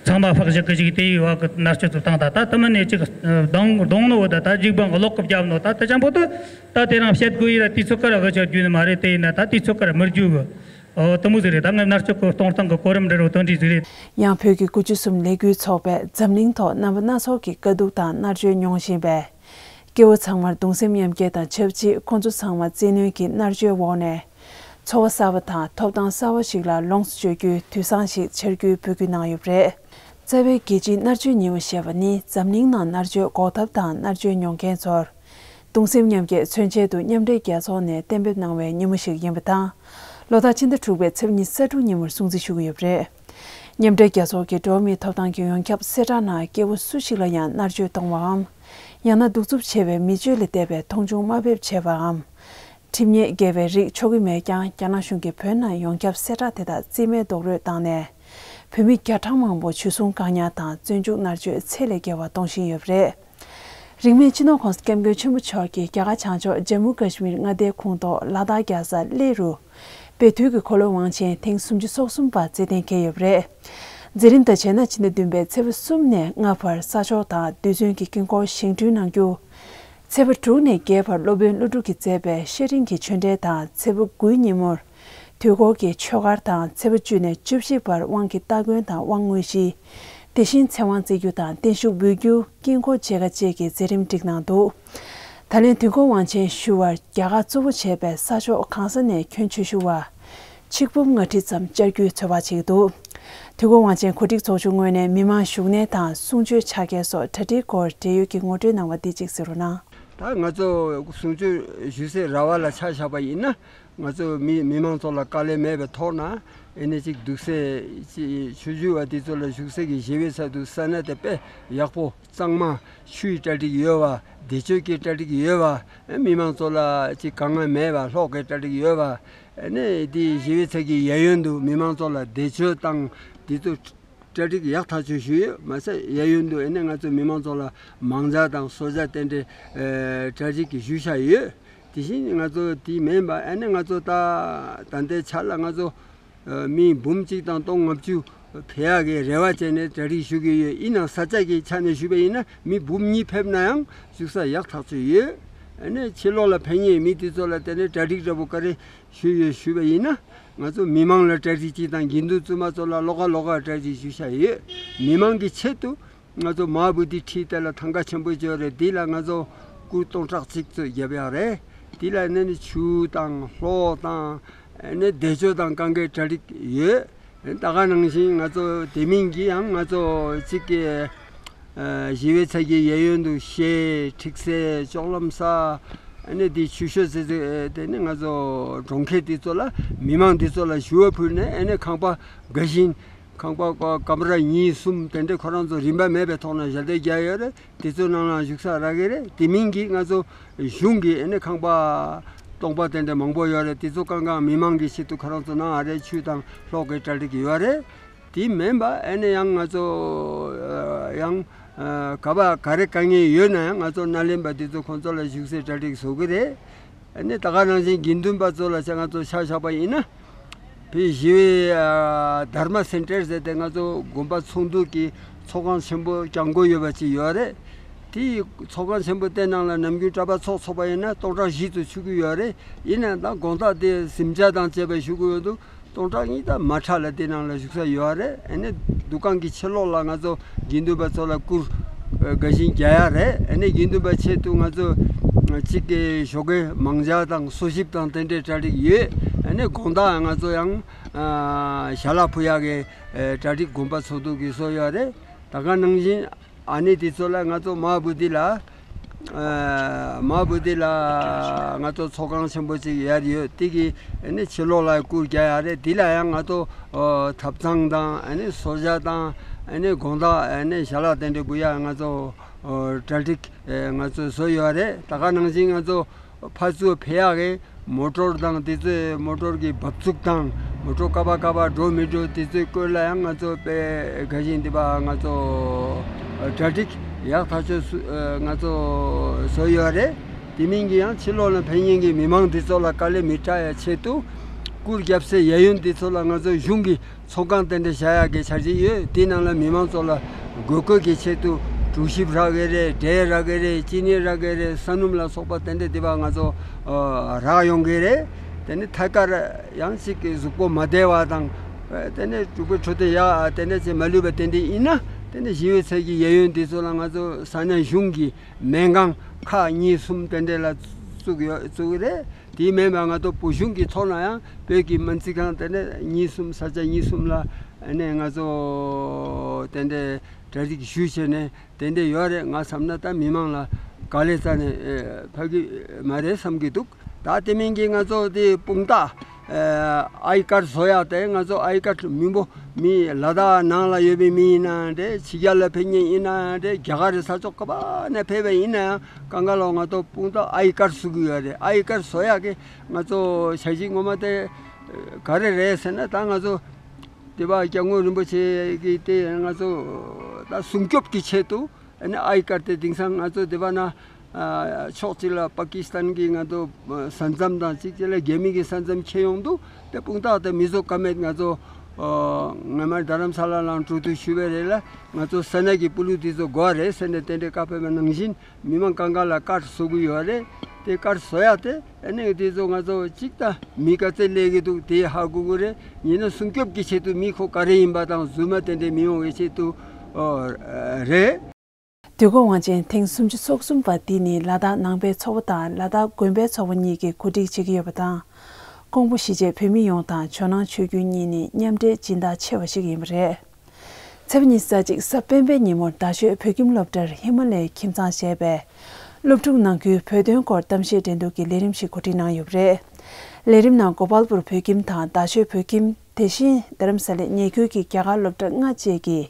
ཚང་མ་ཕག་བཞག་གི་ཞིག་དེ་ཡི་བ་གི་མནར་གཅོད་ཚོ་བཏང་ད་ད་དུ་མ་ནས་ཅིག་གདོང་གདོང་ནོ་ད་ད་འཇིགས་པ་གློག་གི་བརྒྱབ་ནོ་ད་དུ་ཅམ་པོ་དུ་ད་དེ་རང་བཤད་དགོས་ཡི་ར་དུས་ཚོད་ཀ་ར་གི་ཆ་རྒྱུ་ནི་མ་རེད། དེ་ཡིན་ན་ད་དུས་ཚོད་ཀ་ར་མི་རྒྱུ་གི། ཨོ། དེ་མོ་ཟིག་རེད། ད་ངས་མནར་གཅོད་སྐོར་གཏོང་སྟངས་ཀྱི་གོ་རིམ་འདྲ་རུ་དོན་འདྲ་ཟིག་རེད། ཡང་བོད་ཀྱི་དགུ་བཅུ་གསུམ་ལས་འགུལ་ཚོགས་པས་འཛམ་གླིང་ཐོག་རྣམ་པ་སྣ་ཚོགས་ཀྱི་དཀའ་སྡུག་དང་མནར་གཅོད་མྱོང་བཞིན་པའི་སྐྱེ་བོ་ཚང་མར་གདུང་སེམས་མཉམ་སྐྱེད་དང་ཆབས་ཅིག་ཁོང་ཚོ་ཚང་མ་བཙན་གནོན་གྱི་མནར་གཅོད་འོག་ནས་འཚོ་བ་གསར་པ་དང་ཐོབ་ཐང་གསར་པ་ཞིག་ལ་ལོངས་སུ་སྤྱོད་རྒྱུའི་དུས་བཟང་ཞིག་འཆར་རྒྱུའི་འབོད་སྐུལ་གནང་ཡོད་པ་རེད། རྩ་བའི་རྒྱལ་སྤྱིའི་མནར་གཅོད་ཉིན་མོ་ཞེས་པ་ནི་འཛམ་གླིང་ནང་མནར་གཅོད་འགོག་ཐབས་དང་མནར་གཅོད་མྱོང་མཁན་ཚོར་གདུང་སེམས་མཉམ་སྐྱེད་མཚོན་ཆེད་དུ་མཉམ་འབྲེལ་རྒྱལ་ཚོགས་ནས་གཏན་འབེབས་གནང་བའི་ཉིན་མོ་ཞིག་ཡིན་པ་དང་། ལོ་ལྟར་ཕྱི་ཟླ་དྲུག་པའི་ཚེས་ཉི་ཤུ་རྩ་དྲུག་ཉིན་མོར་སྲུང་བརྩི་ཞུ་གི་ཡོད་པ་རེད། མཉམ་འབྲེལ་རྒྱལ་ཚོགས་ཀྱི་འགྲོ་བ་མིའི་ཐོབ་ཐང་གི་ཡོངས་ཁྱབ་གསལ་བསྒྲགས་ནང་སྐྱེ་བོ་སུ་ཞིག་ལ་ཡང་མནར་གཅོད་གཏོང་བའམ། ཡང་ན་གདུག་རྩུབ་ཆེ་བའི་མི་སྤྱོད་ལས་འདས་པའི་མཐོང་ཆུང་དམའ་འབེབས་བྱེད་པའམ། ཁྲིམས་ཉེས་འགལ་བའི་རིགས་འཁྱོག་གི་མེད་ཀྱང་། རྒྱ་ནག་གཞུང་གིས་བོད་ནང་ཡོངས་ཁྱབ་གསལ་བསྒྲགས་དེ་དག་རྩིས་མེད་རྡོག་རོལ་བཏང་ནས། བོད་མི་བརྒྱ་གྲངས་མང་པོ་འཇུ་བཟུང་བཀག་ཉར་དང་བཙོན་འཇུག་མནར་གཅོད་ཚད་ལས་བརྒལ་བ་གཏོང་བཞིན་ཡོད་པ་རེད། རིང་མིན་སྤྱི་ནོར་༸གོང་ས་༸སྐྱབས་མགོན་ཆེན་པོ་མཆོག་གིས་རྒྱ་གར་བྱང་ཕྱོགས་ཇམ་མུ་ཀ་ཤི་མིར་མངའ་སྡེའི་ཁོངས་གཏོགས་ལ་དྭགས་རྒྱལ་ས་གླེ་རུ། དཔེ་དུས་ཀྱི་འཁོར་ལོའི་དབང་ཆེན་ཐེངས་སུམ་ཅུ་སོ་གསུམ་པ་རྩེད་གཏན་འཁེལ་ཡོད་པ་རེད། མཛད་རིམ་དང་བཅས་ན་ཕྱི་ཟླ་བདུན་པའི་ཚེས་པ་གསུམ་ནས་ལྔ་བར་ས་ཕྱོགས་དང་རྡུལ་ཚོན་གྱི་དཀྱིལ་འཁོར་བཞེངས་སྐྲུན་གནང་རྒྱུ། ཚེས་པ་དྲུག་ནས་བརྒྱད་བར་སློབ་དཔོན་ཀླུ་སྒྲུབ་ཀྱིས་མཛད་པའི་ཤེལ་རིང་གི་ཆོས་འབྲེལ་དང་ཚེས་པ་དགུའི་ཉིན་མོར་དུས་འཁོར་གྱི་ཆོས་སྒར་དང་ཚེས་པ་བཅུ་ནས་བཅུ་བཞི་བར་དབང་གི་སྟ་གོན་དང་དབང་དངོས་གཞི། དེ་བཞིན་ཚེ་དབང་བརྩི་རྒྱུ་དང་བརྟན་བཞུགས་འབུལ་རྒྱུ། དཀྱིལ་འཁོར་མཇལ་ཁ་བཅས་ཀྱི་མཛད་རིམ་བསྒྲིགས་གནང་འདུག་ད་ལན་དུས་འཁོར་དབང་ཆེན་ཞུ་བར་རྒྱ་གར་གཙོ་བོ་བྱས་པའི་ས་ཕྱོགས་གང་ས་ནས་ཁྱོན་ཆེ་ཤོས་པ། ཆིག་འབུམ་ལྔ་ཁྲི་ཙམ་བཅར་རྒྱུའི་ཚོད་དཔག་བྱེད་ཀྱི་འདུག་དུས་འཁོར་དབང་ཆེན་གོ་སྒྲིག་ཚོགས་ཆུང་ངོས་ནས་མི་མང་བཞུགས་གནས་དང་གསུང་ཆོས་ཕྱག་འཁྱེར་སོགས་གྲ་སྒྲིག་སྐོར་འབྲེལ་ཡོད་ཀྱིས་ངོ་སྤྲོད་གནང་བ་འདི་གཅིག་གཟིགས་རོགས་གནང་། ད་ང་ཚོ་གསུང་ཆོས་ཞུ་སའི་ར་བ་ལ་ཆ་བཞག་པ་ཡིན་ན། ང་ཚོ་མི་མི་མང་ཚོ་ལ་དཀའ་ལས་མེད་པའི་ཐོག་ན་ཨེ་ནས་ཅིག་འདུག་སའི་ཅིག་ཆོས་ཞུ་བ་དེ་ཚོ་ལ་བཞུགས་སའི་གི་ཞི་བའི་ཚལ་དུ་ས་གནས་དེ་དཔེ་ཡག་པོ་གཙང་མ། ཆུའི་གྲ་སྒྲིག་ཡོད་པ། བདེ་སྤྱོད་ཀྱི་གྲ་སྒྲིག་ཡོད་པ། མི་མང་ཚོ་ལ་ཅིག་དཀའ་ངལ་མེད་པ་གློག་གི་གྲ་སྒྲིག་ཡོད་པ། ཨེ་ནས་དེ་ཞི་བའི་ཚལ་གྱི་གཡས་གཡོན་དུ་མི་མང་ཚོ་ལ་བདེ་སྤྱོད་དང་དེ་ཚོ་གྲ་སྒྲིག་ཡག་ཐག་ཆོད་ཞུས་ཡོད་མ་ཟད། གཡས་གཡོན་དུ་ཨེ་ནས་ང་ཚོ་མི་མང་ཚོ་ལ་མང་ཇ་དང་སོ་ཇ་དེ་འདྲའི་ཨེ་གྲ་སྒྲིག་གི་ཞུ་བཞག་ཡོད། དེ་བཞིན་ང་ཚོ་དེ་མིན་པ་ཨེ་ནས་ང་ཚོ་ད་ད་ལྟའི་ཆ་ལ་ང་ཚོ་ཨེ་མི་འབུམ་གཅིག་དང་སྟོང་ལྔ་བཅུ་ཕེབས་ཡག་གི་རེ་བ་བྱས་ནས་གྲ་སྒྲིག་ཞུ་གི་ཡོད། ཡིན་ནའང་ས་ཆ་གི་ཆ་ནས་ཞུས་པ་ཡིན་ན་མི་འབུམ་གཉིས་ཕེབས་ན་ཡང་བཞུགས་ས་ཡག་ཐག་ཆོད་ཡོད། ཨེ་ནས་ཕྱི་ལོགས་ལ་ཕེབས་མཁན་མི་དེ་ཚོ་ལ་དེ་ནས་གྲ་སྒྲིག་འདྲ་པོ་ག་རེ་ཞུས་ཡོད་ཞུས་པ་ཡིན་ན། ང་ཚོ་མི་མང་ལ་གྲ་སྒྲིག་གཅིག་དང་དགེ་འདུན་བཙུན་མ་ཚོ་ལ་ལོགས་ཀ་ལོགས་ཀ་གྲ་སྒྲིག་ཞུ་བཞག་ཡོད། མི་མང་གི་ཆེད་དུ་ང་ཚོ་མ་བུ་ཏི་ཁྲི་དེ་ལ་ཐང་ག་ཆེན་པོ་བྱོས་རེད། དེ་ལ་ང་ཚོ་སྐུ་སྟོང་ཕྲག་གཅིག་ཚོད་བརྒྱབ་ཡག་རེད། དེ་ལ་ནི་ནི་ཆུ་དང་གློག་དང་ནི་བདེ་སྤྱོད་དང་གང་གའི་གྲ་སྒྲིག་ཡོད། ད་ག་ནང་བཞིན་ང་ཚོ་དེ་མིན་གྱི་ཡང་ང་ཚོ་གཅིག་གི་ཨ་ཞི་བའི་ཚལ་གྱི་གཡས་གཡོན་དུ་གཞས་འཁྲིག་སའི་ལྕོག་ལམ་ས། ཨ་ནི་དེ་ཆུ་ཤོད་ཟེར་ཟེར་དེ་ནི་ང་ཚོ་གྲོང་ཁྱེར་དེ་ཚོ་ལ་མི་མང་དེ་ཚོ་ལ་ཞུ་བ་ཕུལ་ནས་ཨ་ནི་ཁང་པ་འགའ་ཞིག་ཁང་པ་ཀ་མ་ར་གཉིས་གསུམ་དེ་འདྲ་ཁོ་རང་ཚོ་རིན་པ་མེད་པའི་ཐོག་ནས་ཞལ་འདེབས་རྒྱག་ཡོད་རེད། དེ་ཚོའི་ནང་ལ་བཞུགས་ས་རག་གི་རེད། དེ་མིན་གྱི་ང་ཚོ་གཞུང་གི་ཨ་ནི་ཁང་པ་སྟོང་པ་དེ་འདྲ་མང་པོ་ཡོད་རེད། དེ་ཚོ་གང་གང་མི་མང་གི་ཆེད་དུ་ཁོ་རང་ཚོ་གནང་ཡག་རེད། ཆུ་དང་གློག་གི་གྲ་སྒྲིག་ཡོད་རེད། དེ་མིན་པ་ཨ་ནི་ཡང་ང་ཚོ་ཨ་ཡང་ཨ་ག་པ་ག་རེ་དཀའ་ངལ་ཡོད་ན་ཡང་ང་ཚོ་སྣ་ལེན་པ་དེ་ཚོ་ཁོང་ཚོ་ལ་བཞུགས་སའི་གྲ་སྒྲིག་བཟོ་གི་རེད། ཨ་ནི་ད་ག་ནང་བཞིན་དགེ་འདུན་པ་ཚོ་ལ་ཆ་ང་ཚོ་ཆ་བཞག་པ་ཡིན་ན། བོད་ཞི་བའི་ཨ་དྷརྨ་སེན་ཊར་ཟེར་ཏེ་ང་ཚོ་དགོན་པ་ཚོགས་འདུ་གི་ཚོགས་ཁང་ཆེན་པོ་གྱང་གོ་ཡོད་པ་ཅིག་ཡོད་རེད། དེའི་ཚོགས་ཁང་ཆེན་པོ་དེ་ནང་ལ་ནམ་རྒྱུན་གྲྭ་པ་ཚོགས་ཚོགས་པ་ཡིན་ན་སྟོང་ཕྲག་བཞི་ཙམ་ཆུད་ཀྱི་ཡོད་རེད། ཡིན་ན་ད་དགོང་དག་དེ་གཟིམ་འཇག་དང་བཅས་པ་བཞུགས་ཀྱི་ཡོད་འདུག་སྟོང་ཕྲག་གཉིས་དང་མ་ཕྲ་ལ་དེ་ནང་ལ་བཞུགས་ས་ཡོད་རེད། ཨ་ནི་འདུ་ཁང་གི་ཕྱི་ལོགས་ལ་ང་ཚོ་དགེ་འདུན་པ་ཚོ་ལ་བསྐུར་ཨ་འགའ་ཞིག་རྒྱག་ཡག་རེད། ཨ་ནི་དགེ་འདུན་པ་ཆེད་དུ་ང་ཚོ་གཅིག་གི་ཞོགས་ཀའི་མང་ཇ་དང་གསོལ་ཞིབ་དང་དེ་འདྲའི་གྲ་སྒྲིག་ཡོད། ཨ་ནི་དགོང་དག་ང་ཚོ་ཡང་ཨ་ཞལ་ལག་ཕུལ་ཡག་གི་ཨ་གྲ་སྒྲིག་དགོན་པ་ཚོགས་འདུ་གིས་བཟོས་ཡོད་རེད། ད་ག་ནང་བཞིན་ཨ་ནི་དེ་ཚོ་ལ་ང་ཚོ་མ་བུ་དི་ལ་ཨ་མ་བུ་དི་ལ་ང་ཚོ་ཚོགས་ཁང་ཆེན་པོ་ཅིག་ཡར་ཡོད། དེ་གི་ཨ་ནི་ཕྱི་ལོགས་ལ་བསྐུར་རྒྱག་ཡག་རེད། དེ་ལ་ཡང་ང་ཚོ་ཨ་ཐབ་ཚང་དང་ཨ་ནི་གསོལ་ཇ་དང་ཨ་ནི་དགོང་དག་ཨ་ནི་ཞལ་ལག་དེ་འདྲ་འབུལ་ཡག་ང་ཚོ་ཨ་གྲ་སྒྲིག་ཨ་ང་ཚོས་བཟོས་ཡོད་རེད། ད་ག་ནང་བཞིན་ང་ཚོ་ ཕར་ཚུར་ཕེབས་ཡག་གི་མོ་ཊོར་དང་དེ་ཚོའི་མོ་ཊོར་གྱི་འབབ་ཚུགས་དང་མོ་ཊོར་ག་པར་ག་པར་འགྲོ་མི་འགྲོ་དེ་ཚོའི་སྐོར་ལ་ཡང་ང་ཚོ་དཔེ་དགའ་བཞིན་དེ་པ་ང་ཚོ་གྲ་སྒྲིག་ཡག་ཐག་ཆོད་སུ་ང་ཚོ་བཟོ་ཡོད་རེད། དེ་མིན་གྱི་ཡང་ཕྱི་ལོགས་ལ་ཕེབས་མཁན་གྱི་མི་མང་དེ་ཚོ་ལ་དཀའ་ལས་མི་སྤྲད་ཡ་ཆེད་དུ་སྐུར་རྒྱབ་སའི་གཡས་གཡོན་དེ་ཚོ་ལ་ང་ཚོ་གཞུང་གི་ཚོགས་ཁང་དེ་འདྲ་བཞག་ཡག་གི་འཆར་གཞི་ཡོད། དེའི་ནང་ལ་མི་མང་ཚོ་ལ་དགོས་མཁོ་གི་ཆེད་དུ་གྲོ་ཞིབ་རག་གི་རེད། འབྲས་རག་གི་རེད། ཅི་ནི་རག་གི་རེད། ས་སྣུམ་ལ་སོགས་པ་དེ་འདྲ་དེ་པ་ང་ཚོ་ཨ་རག་ཡོང་གི་རེད། དེ་ནི་ཐད་ཀར་ཡང་གཅིག་གི་གཟུགས་པོ་མ་བདེ་བ་དང་ཨ་དེ་ནི་གྲོད་ཁོག་འཕྲོད་བསྟེན་ཡག་དེ་འདྲ་ཅིག་མ་ལུས་པ་དེ་འདྲ་ཡིན་ན་དེ་ནི་ཞི་བའི་ཚལ་གྱི་གཡས་གཡོན་དེ་ཚོ་ལ་ང་ཚོ་ས་གནས་གཞུང་གི་སྨན་ཁང་ཁག་གཉིས་གསུམ་དེ་འདྲ་ལ་བཙུགས་ཡོད་བཙུགས་གི་རེད། དེའི་མིན་པ་ང་ཚོ་བོད་གཞུང་གི་ཐོག་ནའང་བོད་ཀྱི་སྨན་རྩིས་ཁང་དེ་འདྲ་གཉིས་གསུམ་ས་ཆ་གཉིས་གསུམ་ལ་ཨ་ནི་ང་ཚོ་དེ་འདྲ་གྲ་སྒྲིག་ཞུས་བྱས་ནས་དེ་འདྲ་ཡོད་རེད། ང་བསམ་ན་ད་མི་མང་ལ་ག་ལེ་རྩ་ནས་ཨེ་ཕབ་ཀྱི་མ་རེད་བསམ་གྱི་འདུག་ད་དེ་མིན་གྱི་ང་ཚོ་དེ་དཔུང་རྟགས་ཨེ་ཨའི་ཀར་བཟོ་ཡག་དེ་ང་ཚོ་ཨའི་ཀར་མི་འབོ་མི་ལ་དྭགས་ནང་ལ་ཡོད་པའི་མི་ཡིན་ན་འདྲ། ཕྱི་རྒྱལ་ལ་ཕེབས་མཁན་ཡིན་ན་འདྲ། རྒྱ་གར་རི་ས་ཕྱོགས་ག་པ་ནས་ཕེབས་པ་ཡིན་ན་ཡང་གང་ག་ལོག་ང་ཚོ་དཔུང་རྟགས་ཨའི་ཀར་བཟོ་གི་ཡོད་རེད། ཨའི་ཀར་བཟོ་ཡག་གི་ང་ཚོ་འཆར་གཞི་ངོ་མ་དེ་ག་རེ་རེད་ཟེར་ན་ད་ང་ཚོ་དེ་པ་སྐྱབས་མགོན་རིན་པོ་ཆེ་གི་དེ་ང་ཚོ་ད་སྲུང་སྐྱོབ་ཀྱི་ཆེད་དུ་ཨ་ནི་ཨའི་ཀར་དེ་དེང་སང་ང་ཚོ་དེ་པ་ན་ཨ་ཕྱོགས་གཅིག་ལ་པ་ཀི་སི་ཐན་གྱི་ང་ཚོ་ས་མཚམས་དང་གཅིག་གཅིག་ལ་རྒྱ་མི་གི་ས་མཚམས་ཁེལ་ཡོང་དུས་དེ་དཔུང་རྟགས་དེ་མི་བཟོ་ཀ་མེད་ང་ཚོ་ཨ་སྔ་མ་རྡ་རམ་ས་ལ་ལ་འགྲོ་དུས་ཞུས་པ་རེད་ལ། ང་ཚོ་ས་གནས་ཀྱི་སྤུ་ལུགས་དེ་ཚོ་དགོས་རེད་ཟེར་ནས་དེ་འདྲའི་བཀའ་ཕེབས་པ་ནང་བཞིན་མི་མང་གང་ག་ལ་ཀར་བཟོ་གི་ཡོད་རེད། དེ་ཀར་བཟོ་ཡག་དེ་ཨ་ནི་དེ་ཚོ་ང་ཚོ་གཅིག་ད་མི་ག་ཚད་སླེབས་ཀྱི་འདུག་དེ་ཧ་གོ་གི་རེད། ཡིན་ན་སྲུང་སྐྱོབ་ཀྱི་ཆེད་དུ་མི་ཁོ་ག་རེ་ཡིན་པ་དང་རྫུན་མ་དེ་འདྲའི་མི་ཡོང་བའི་ཆེད་དུ་ཨོ་རེད། དུས་འཁོར་དབང་ཆེན་ཐེངས་སུམ་ཅུ་སོ་གསུམ་པ་འདི་ནི་ལ་དྭགས་ནང་པའི་ཚོགས་པ་དང་ལ་དྭགས་དགོན་པའི་ཚོགས་པ་གཉིས་ཀྱིས་གོ་སྒྲིག་བྱེད་ཀྱི་ཡོད་པ་དང་། ཀོང་པོ་གཞིས་བྱེས་བོད་མི་ཡོངས་དང་ཇོ་ནང་ཆོས་བརྒྱུད་གཉིས་ནི་མཉམ་འབྲེལ་སྦྱིན་བདག་ཆེ་བ་ཞིག་ཡིན་པ་རེད། ཚེས་པ་ཉི་ཤུ་རྩ་གཅིག་གཟའ་སྤེན་པའི་ཉིན་མོར་རྡ་ཤོད་བོད་ཁྱིམ་སློབ་གྲྭར་ཧི་མ་ལའི་ཁྱིམ་ཚང་ཞེས་པས་སློབ་ཕྲུག་ནང་ཁུལ་བོད་དོན་སྐོར་གཏམ་བཤད་འགྲན་བསྡུར་གྱི་ལས་རིམ་ཞིག་གོ་སྒྲིག་གནང་ཡོད་པ་རེད། ལས་རིམ་ནང་གོ་པལ་པུར་བོད་ཁྱིམ་དང་རྡ་ཤོད་བོད་ཁྱིམ་དེ་བཞིན་རྡ་རམ་ས་ལའི་ཉེ་ཁུལ་གྱི་རྒྱ་གར་སློབ་གྲྭ་ལྔ་བཅས་ཀྱི་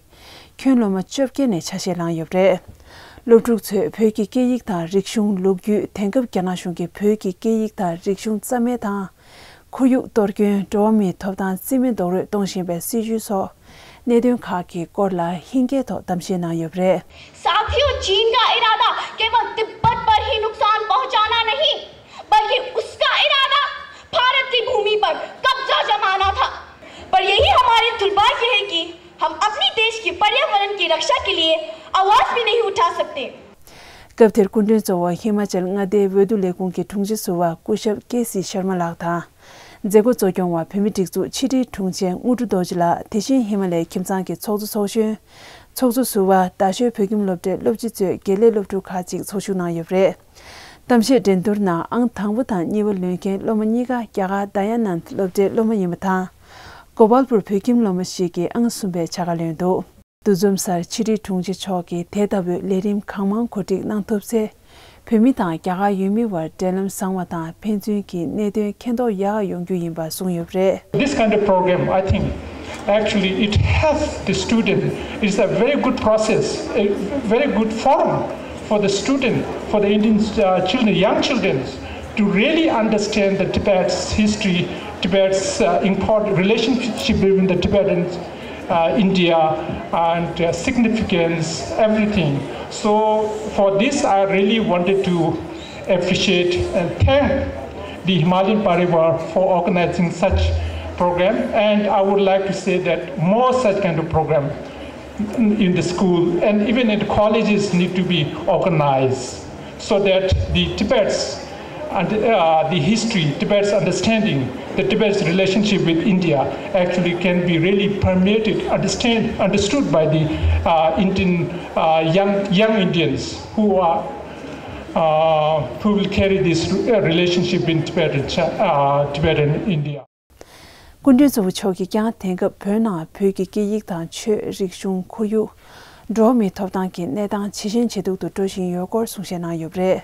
ཁྱོན་སློབ་མ་བཅོ་བརྒྱད་ནས་ཆ་ཤས་བླངས་ཡོད་པ་རེད། སློབ་ཕྲུག་ཚོས་བོད་ཀྱི་སྐད་ཡིག་དང་རིག་གཞུང་། ལོ་རྒྱུས། དེང་སྐབས་རྒྱ་ནག་གཞུང་གིས་བོད་ཀྱི་སྐད་ཡིག་དང་རིག་གཞུང་རྩ་མེད་དང་། ཁོར་ཡུག་གཏོར་སྐྱོན། འགྲོ་བ་མིའི་ཐོབ་ཐང་རྩིས་མེད་རྡོག་རོལ་གཏོང་བཞིན་པའི་སྲིད་བྱུས་སོགས་གནད་དོན་ཁག་གི་སྐོར་ལ་ཧིན་སྐད་ཐོག་གཏམ་བཤད་གནང་ཡོད་པ་རེད། साथियों, चीन का इरादा केवल तिब्बत पर ही नुकसान पहुंचाना नहीं, बल्कि उसका इरादा भारत की भूमि पर कब्जा जमाना था। पर यही हमारे दुर्भाग्य है कि हम अपनी देश के पर्यावरण की रक्षा के लिए आवाज भी नहीं उठा सकते। སྐབས་དེར་སྐུ་མགྲོན་གཙོ་བོ་ཧི་མ་ཅལ་མངའ་སྡེའི་འོས་བསྡུ་ལས་ཁུངས་ཀྱི་དྲུང་ཆེ་ཟུར་པ་སྐུ་ཞབས་ཀེ་སི་ཤར་མ་ལགས་དང་། མཛད་སྒོ་གཙོ་སྐྱོང་བ་བོད་མིའི་སྒྲིག་འཛུགས་ཕྱི་དྲིལ་དྲུང་ཆེ་དངོས་གྲུབ་རྡོ་རྗེ་ལགས། དེ་བཞིན་ཧི་མ་ལའི་ཁྱིམ་ཚང་གི་ཚོགས་གཙོ་ཚོགས་གཞོན། ཚོགས་གཙོ་ཟུར་པ། རྡ་ཤོད་བོད་ཁྱིམ་སློབ་གྲྭའི་སློབ་སྤྱི་གཙོས་དགེ་ལས་སློབ་ཕྲུག་ཁག་ཅིག་ཚོགས་ཞུགས་གནང་ཡོད་པ་རེད། གཏམ་བཤད་འགྲན་བསྡུར་ནང་ཨང་དང་པོ་དང་གཉིས་པ་ལོན་མཁན་སློབ་མ་གཉིས་ཀ་རྒྱ་གར་དཱ་ཡ་ནན་སློབ་གྲྭའི་སློབ་མ་ཡིན་པ་དང་། གོ་པལ་པུར་བོད་ཁྱིམ་སློབ་མ་ཞིག་གིས་ཨང་གསུམ་པའི་བྱ་དགའ་ལོན་འདུག་འདུ་འཛོམས་སར་ཕྱི་དྲིལ་དྲུང་ཆེ་མཆོག་གིས་དེ་ལྟ་བུའི་ལས་རིམ་གང་མང་གོ་སྒྲིག་གནང་ཐུབ་ཚེ། བོད་མི་དང་རྒྱ་གར་ཡུལ་མི་བར་འབྲེལ་ལམ་བཟང་བ་དང་ཕན་ཚུན་གྱི་གནད་དོན་མཁྱེན་རྟོགས་ཡག་ཡོང་རྒྱུ་ཡིན་པ་གསུངས་ཡོད་པ་རེད། This kind of program, I think, actually it helps the student. It's a very good process, a very good forum for the student, for the Indian uh, children, young children, to really understand the Tibet's history, Tibet's uh, important relationship between the Tibetans uh, India and uh, significance, everything. So for this, I really wanted to appreciate and thank the Himalayan Parivar for organizing such program. And I would like to say that more such kind of program in the school and even in the colleges need to be organized so that the Tibet's and uh, the history, Tibet's understanding, the Tibet's relationship with India actually can be really permeated, understand, understood by the uh, Indian uh, young young Indians who are uh, who will carry this uh, relationship in Tibet and Chi- uh, Tibet and India. སྐུ་མགྲོན་གཙོ་བོ་མཆོག་གིས་ཀྱང་དེང་སྐབས་བོད་ནང་བོད་ཀྱི་སྐད་ཡིག་དང་ཆོས། རིག་གཞུང་། ཁོར་ཡུག་འགྲོ་བ་མིའི་ཐོབ་ཐང་གི་གནས་སྟངས་ཇེ་ཞན་ཇེ་སྡུག་ཏུ་འགྲོ་བཞིན་ཡོད་སྐོར་གསུང་བཤད་གནང་ཡོད་པ་རེད།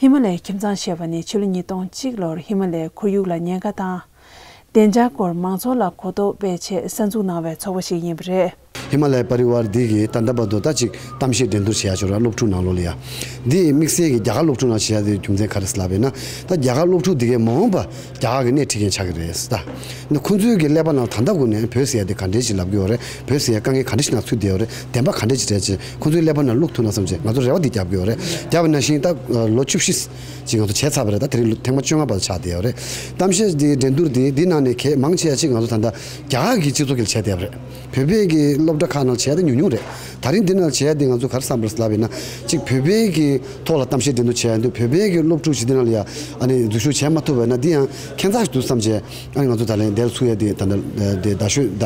ཧི་མ་ལའི་ཁྱིམ་ཚང་ཞེས་པ་ནི་ཕྱི་ལོ་ཉིས་སྟོང་གཅིག་ལོར་ཧི་མ་ལའི་ཁོར་ཡུག་ལ་ཉེན་ཁ་དང་། བདེ་འཇགས་སྐོར་མང་ཚོགས་ལ་གོ་རྟོགས་སྤེལ་ཆེད་གསར་འཛུགས་གནང་བའི་ཚོགས་པ་ཞིག་ཡིན་པ་རེད། ཧི་མ་ལ་ཡ་པ་རི་ཝར་འདི་གིས་ད་ལྟ་བར་དུ་ད་ཅིག་གཏམ་བཤད་འགྲན་བསྡུར་བྱེད་ཡ་ཅིག་ཡོད་ར། སློབ་ཕྲུག་ནང་ལོགས་ལ་ཡ། འདི་དམིགས་བསལ་གྱི་རྒྱ་གར་སློབ་ཕྲུག་ནང་བྱེད་ཡ་དེ་རྒྱུ་མཚན་ག་རེ་ཟེར་ལབ་པ་ཡིན་ན། ད་རྒྱ་གར་སློབ་ཕྲུག་འདི་གས་མ་འོངས་པ་རྒྱ་གར་གྱི་སྣེ་ཁྲིད་མཁན་ཆགས་ཀྱི་རེད་ད། ནི་ཁོང་ཚོའི་གི་ཀླད་པ་ནང་ད་ལྟ་གུ་ནས་བོད་ཟེར་ཡ་དེ་ག་འདྲས་ཅིག་ལབ་ཀྱི་ཡོད་རེད། བོད་ཟེར་ཡ་དཀའ་ངལ་ག་འདྲས་ཤིག་ནང་ཚུད་བསྡད་ཡོད་རེད། བདེན་པ་ག་འདྲས་ཅིག་རེད་ཅེས་ཁོང་ཚོའི་ཀླད་པ་ནང་བླུག་ཐུབ་ན་བསམ་བྱས་ང་ཚོ་རེ་བ་འདི་བརྒྱབ་ཀྱི་ཡོད་རེད། བརྒྱབ་པ་ནང་བཞིན་ད་ལོ་བཅུ་བཞི་ཅིག་ང་ཚོ་བྱས་ཚར་བ་རེད། ད་དེ་རིང་ཐེངས་མ་བཅོ་ལྔ་པ་ཆགས་བསྡད་ཡོད་རེད། གཏམ་བཤད་འདི་འགྲན་བསྡུར་འདི་འདི་ནང་ནས་གལ་མང་ཆེ་བ་ཅིག་ང་ཚོ་ད་ལྟ་རྒྱ་གར་གྱི་སྤྱི་ཚོགས་ཀྱི་བྱས་བསྡད་པ་རེད། བོད་པའི་གི་སློབ་གྲྭ་ཁག་ནང་བྱས་ཏེ་ཉུང་ཉུང་རེད། ད་རིང་འདི་ནང་བྱས་ཏེ་ང་ཚོ་ག་རེ་བསམ་པ་རེད་ལབ་ཡིན་ན། གཅིག་བོད་པའི་གི་ཐོག་ལ་གཏམ་བཤད་འགྲན་བསྡུར་བྱས་ཡ་འདུག་བོད་པའི་གི་སློབ་ཕྲུག་ཞིག་འདི་ནང་ལ་ཡ་ཨ་ནི་འཛུལ་ཞུགས་བྱས་མ་ཐུབ་པ་ཡིན་ན་འདི་ཡང་ཁྱད་མཚར་ཞིག་འདུག་བསམ་བྱས། ཨ་ནི་ང་ཚོ་ད་ལན་དེར་ཚུགས་ཡ་དེ་ད་ལྟ་དེ་རྡ་ཤོད་རྡ་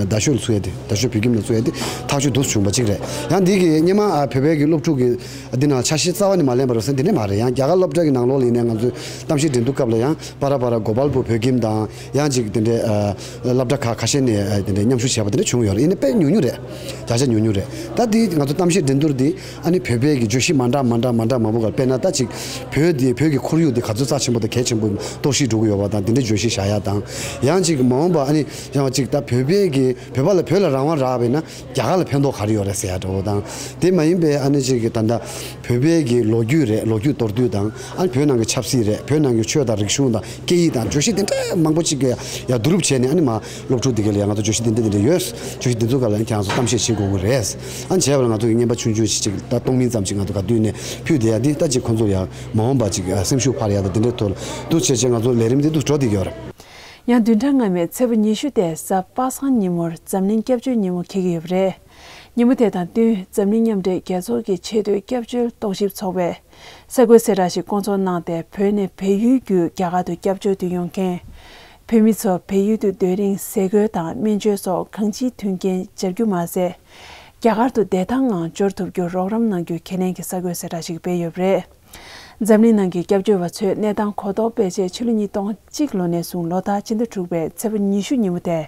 རྡ་ཤོད་ལ་ཚུགས་ཡ་དེ་རྡ་ཤོད་བོད་ཁྱིམ་ལ་ཚུགས་ཡ་དེ་ཐག་ཆོད་འདུག་བྱུང་བ་གཅིག་རེད། ཡང་འདི་གི་སྔོན་མ་ཨ་བོད་པའི་གི་སློབ་ཕྲུག་གི་འདི་ནང་ཆ་ཤས་རྩ་བ་ནས་མ་ལེན་པ་རེད་ཟེར་འདི་འདྲས་མ་རེད། ཡང་རྒྱ་གར་སློབ་གྲྭ་གི་ནང་ལོགས་ལ་ཡིན་ནའི་ང་ཚོའི་གཏམ་བཤད་འགྲན་བསྡུར་སྐབས་ལ་ཡང་པ་ར་པ་ར་གོ་པལ་པུར་བོད་ཁྱིམ་དང་། ཡང་ཅིག་དེ་འདྲའི་ཨ་སློབ་གྲྭ་ཁག་ཁ་ཤས་ནས་ཨ་དེ་འདྲའི་མཉམ་ཞུགས་བྱས་པ་དེ་འདྲ་བྱུང་ཡོད་རེད། ཡིན་ནའི་དཔེ་ཉུང་ཉུང་རེད། བརྒྱ་ཆ་ཉུང་ཉུང་རེད། ད་དེ་ང་ཚོ་གཏམ་བཤད་འགྲན་བསྡུར་དེ་ཨ་ནི་བོད་པའི་གི་བརྗོད་གཞི་མ་འདྲ་མ་འདྲ་མ་འདྲ་མང་པོ་ག་དཔེར་ན་ད་ཅིག་བོད་དེ་བོད་ཀྱི་ཁོར་ཡུག་དེ་ག་ཚོད་རྩ་ཆེན་པོ་དང་གལ་ཆེན་པོ་གཏོར་བཤིག་འགྲོ་གི་ཡོད་པ་དང་དེ་འདྲའི་བརྗོད་གཞི་བཞག་ཡ་དང་། ཡང་ཅིག་མ་འོངས་པ་ཨ་ནི་ཡང་ཅིག་ད་བོད་པའི་གི་བོད་པ་ལ་བོད་ལ་རང་དབང་རག་པས་ན། རྒྱ་གར་ལ་ཕན་ཐོགས་ག་རེ་ཡོད་རེད་ཟེར་ཡ་འདྲ་བོ་དང་། དེ་མ་ཡིན་པའི་ཨ་ནི་ཅིག་གི་ད་ལྟ་བོད་པའི་གི་ལོ་རྒྱུས་རེད། ལོ་རྒྱུས་མདོར་བསྡུས་དང་། ཨ་ནི་བོད་ནང་གི་ཆབ་སྲིད་རེད། བོད་ནང་གི་ཆོས་དང་རིག་གཞུང་དང་སྐད་ཡིག་དང་བརྗོད་གཞི་དེ་འདྲ་མང་པོ་ཅིག་གི་ཡ་བསྡུ་རུབ་བྱས་ནས། ཨ་ནི་མ་སློབ་ཕྲུག་འདི་ག་ལ་ཡང་ང་ཚོ་བརྗོད་གཞི་འདི་འདྲ་འདི་འདྲ་ཡོད། བརྗོད་གཞི་འདི་ཚོ་ག་ལ་ཡང་ཁྱེད་རང་ཚོ་གཏམ་བཤད་བྱེད་དགོས་ཀྱི་རེད། ཨ་ནི་བྱས་པ་ལ་ང་ཚོ་གི་རྔན་པ་ཆུང་ཆུང་ཞིག་ཅིག་ད་སྟོང་མིན་ཙམ་ཅིག་ང་ཚོ་ག་བསྡུས་ནས་ཕུལ་བསྡད་ཡ་འདི་ད་ཅིག་ཁོང་ཚོ་ལ་ཡང་མ་འོངས་པ་ཅིག་སེམས་ཤུགས་འཕར་ཡ་དང་དེ་འདྲའི་ཐོག་ལ་འདུག་བྱས་བྱས་ང་ཚོ་ལས་རིམ་འདི་འདུག་འགྲོ་བསྡད་ཀྱི་ཡོད་རེད། ཡང་བདུན་ཕྲག་སྔ་མའི་ཚེས་པ་ཉི་ཤུ་སྟེ་གཟའ་པ་སངས་ཉིན་མོར་འཛམ་གླིང་སྐྱབས་བཅོལ་ཉིན་མོ་འཁེལ་གྱི་ཡོད་པ་རེད། ཉིན་མོ་དེ་དང་བསྟུན་འཛམ་གླིང་མཉམ་འབྲེལ་རྒྱལ་ཚོགས་ཀྱི་ཆེས་མཐོའི་སྐྱབས་བཅོལ་རྟོག་ཞིབ་ཚོགས་པས་གསར་འགོད་གསལ་བསྒྲགས་ཤིག་བསྐོང་ཚོགས་གནང་སྟེ། བོད་ནས་བལ་ཡུལ་བརྒྱུད་རྒྱ་གར་དུ་སྐྱབས་བཅོལ་དུ་ཡོང་མཁན་བོད་མི་ཚོ་བལ་ཡུལ་དུ་སྡོད་རིང་ཟས་གོས་དང་སྨན་བཅོས་སོགས་གང་ཅིའི་མཐུན་རྐྱེན་སྦྱར་རྒྱུ་མ་ཟད། རྒྱ་གར་དུ་བདེ་ཐང་ངང་འབྱོར་ཐུབ་རྒྱུར་རོགས་རམ་གནང་རྒྱུའི་ཁས་ལེན་གྱི་གསར་འགོད་གསལ་བསྒྲགས་ཤིག་སྤེལ་ཡོད་པ་རེད། འཛམ་གླིང་ནང་གི་སྐྱབས་བཅོལ་བ་ཚོས་གནས་སྟངས་གོ་རྟོགས་སྤེལ་ཆེད་ཕྱི་ལོ་ཉིས་སྟོང་གཅིག་ལོ་ནས་བཟུང་ལོ་ལྟར་ཕྱི་ཟླ་དྲུག་པའི་ཚེས་པ་ཉི་ཤུ་ཉིན་མོ་དེ་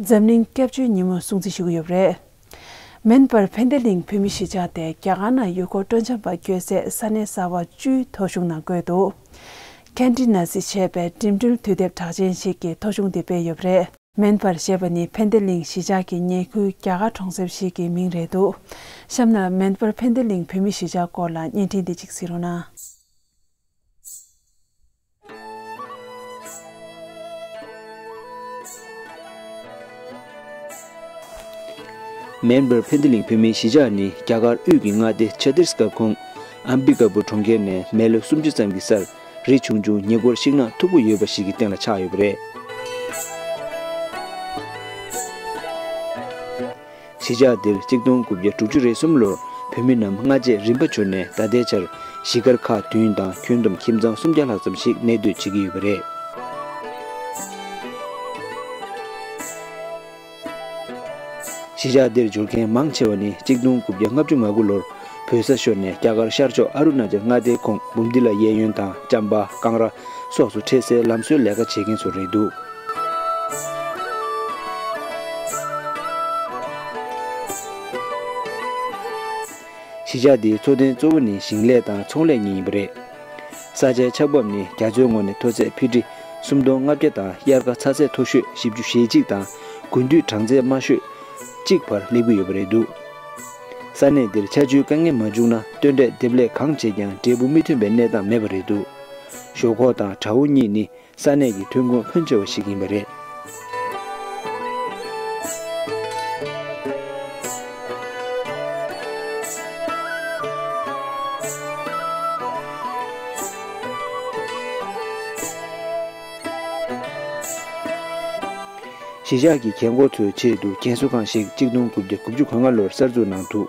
འཛམ་གླིང་སྐྱབས་བཅོལ་ཉིན་མོ་སྲུང་བརྩི་ཞུ་གི་ཡོད་པ་རེད། མེན་པར་ཕན་བདེ་གླིང་བོད་མི་གཞིས་ཆགས་དེ་རྒྱ་གར་ནང་ཡུལ་སྐོར་སྤྲོ་འཆམ་པ་སྐྱོད་སའི་ས་གནས་གསར་པ་བཅུའི་ཐོ་གཞུང་ནང་བཀོད་འདུག་ཁེན་ཌི་ནཱ་སི་ཞེས་པའི་འགྲིམ་འགྲུལ་དུས་དེབ་གྲགས་ཅན་ཞིག་གིས་ཐོ་གཞུང་འདི་སྤེལ་ཡོད་པ་རེད། མེན་པར་ཞེས་པ་ནི་ཕན་བདེ་གླིང་གཞིས་ཆགས་ཀྱི་ཉེ་ཁུལ་རྒྱ་གར་གྲོང་གསེབ་ཞིག་གི་མིང་རེད་འདུག་གཤམ་ན་མེན་པར་ཕན་བདེ་གླིང་བོད་མི་གཞིས་ཆགས་སྐོར་ལ་བརྙན་འཕྲིན་འདི་གཅིག་གཟིགས་རོགས་གནང་། མེན་པར་ཕན་བདེ་གླིང་བོད་མིའི་གཞིས་ཆགས་ནི་རྒྱ་གར་དབུས་ཀྱི་མངའ་སྡེ་ཆ་ཏིས་གར་ཁོངས་ཨམ་བི་ཀ་པུར་གྲོང་ཁྱེར་ནས་མལ་ལོ་སུམ་ཅུ་ཙམ་གྱི་སར་རི་ཆུང་ཆུང་ཉེ་འཁོར་ཤིང་ནགས་མཐུག་པོ་ཡོད་པ་ཞིག་གི་སྟེང་ལ་ཆགས་ཡོད་པ་རེད། གཞིས་ཆགས་འདིར་གཅིག་སྟོང་དགུ་བརྒྱ་དྲུག་ཅུ་རེ་གསུམ་ལོར་བོད་མི་རྣམས་སྔ་རྗེས་རིམ་པ་བྱོན་ནས་ད་ལྟའི་ཆར་གཞིས་སྒར་ཁག་བདུན་དང་ཁྱོན་བསྡོམས་ཁྱིམ་ཚང་སུམ་བརྒྱ་ལྷག་ཙམ་ཞིག་གནས་སྡོད་བྱེད་ཀྱི་ཡོད་པ་རེད། གཞིས་ཆགས་འདིར་འབྱོར་མཁན་མང་ཆེ་བ་ནི་གཅིག་སྟོང་དགུ་བརྒྱ་ལྔ་བཅུ་ང་དགུ་ལོར་བོད་ས་ཤོར་ནས་རྒྱ་གར་ཤར་ཕྱོགས་ཨ་རུ་ན་ཅལ་མངའ་སྡེའི་ཁོངས་འབུམ་སྡེ་ལ་གཡས་གཡོན་དང་ཅམ་པ། ཀང་ར་སོགས་སུ་འཕྲལ་སེལ་ལམ་བཟོའི་ལས་ཀ་བྱེད་མཁན་ཚོ་རེད་འདུག་གཞིས་ཆགས་འདིའི་འཚོ་རྟེན་གཙོ་བོ་ནི་ཞིང་ལས་དང་ཚོང་ལས་གཉིས་ཡིན་པ་རེད། ས་ཆའི་ཆགས་བབ་ནི་རྒྱ་མཚོའི་ངོས་ནས་མཐོ་ཚད་ཕི་ཊི་སུམ་སྟོང་ལྔ་བརྒྱ་དང་དབྱར་ཁ་ཚ་ཚད་མཐོ་ཤོས་བཞི་བཅུ་ཞེ་གཅིག་དང་དགུན་དུས་གྲང་ཚད་དམའ་ཤོས་གཅིག་བར་སླེབས་ཀྱི་ཡོད་པ་རེད་འདུག་ས་གནས་འདིར་ཆར་ཆུའི་དཀའ་ངལ་མ་བྱུང་ན་སྟོན་འབྲས་འདེབས་ལས་གང་བྱས་ཀྱང་འབྲས་བུ་མི་ཐོན་པའི་གནས་སྟངས་མེད་པ་རེད་འདུག་ཞོག་ཁོག་དང་བྲ་བོ་གཉིས་ནི་ས་གནས་ཀྱི་ཐོན་ཁུངས་ཕོན་ཆེ་བ་ཞིག་ཡིན་པ་རེད། གཞིས་ཆགས་ཀྱི་རྒན་འཁོགས་ཚོའི་ཆེད་དུ་རྒན་གསོ་ཁང་ཞིག་གཅིག་སྟོང་དགུ་བརྒྱ་དགུ་བཅུ་གོ་ལྔ་ལོར་གསར་འཛུགས་གནང་འདུག་